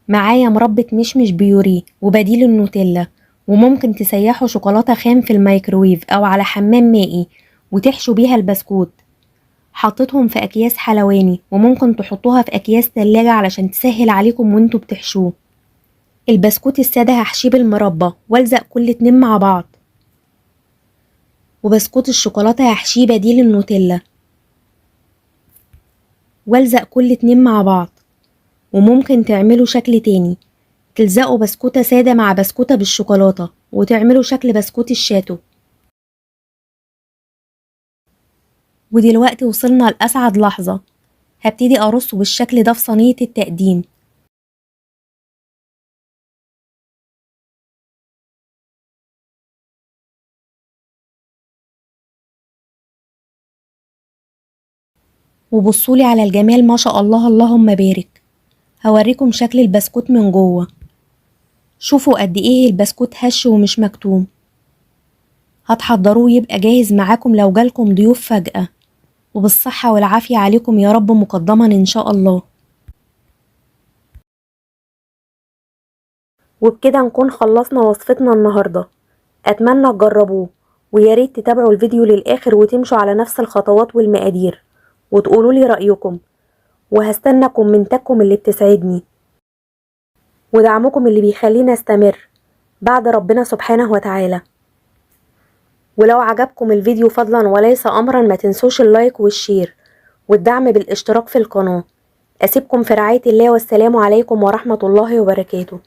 معايا مربى مشمش بيوريه وبديل النوتيلا، وممكن تسيحوا شوكولاتة خام في الميكروويف او على حمام مائي وتحشوا بيها البسكوت. حطيتهم في اكياس حلواني، وممكن تحطوها في اكياس تلاجة علشان تسهل عليكم وانتوا بتحشوه. البسكوت السادة هحشيه بالمربى والزق كل 2 مع بعض، وبسكوت الشوكولاتة هحشيه بديل النوتيلا والزق كل 2 مع بعض. وممكن تعملوا شكل تاني، تلزقوا بسكوتة سادة مع بسكوتة بالشوكولاتة وتعملوا شكل بسكوت الشاتو. ودلوقتي وصلنا لأسعد لحظة، هبتدي أرصه بالشكل ده في صينية التقديم. وبصولي على الجمال، ما شاء الله اللهم بارك. هوريكم شكل البسكوت من جوه، شوفوا قد ايه البسكوت هش ومش مكتوم. هتحضروه يبقى جاهز معاكم لو جالكم ضيوف فجأة. وبالصحة والعافية عليكم يا رب مقدما ان شاء الله. وبكده نكون خلصنا وصفتنا النهاردة. اتمنى تجربوه، ويا ريت تتابعوا الفيديو للآخر وتمشوا على نفس الخطوات والمقادير وتقولوا لي رأيكم، وهستنى كومنتاتكم اللي بتسعدني ودعمكم اللي بيخلينا استمر بعد ربنا سبحانه وتعالى. ولو عجبكم الفيديو فضلا وليس امرا ما تنسوش ال like وال share والدعم بالاشتراك في القناة. اسيبكم في رعاية الله، والسلام عليكم ورحمة الله وبركاته.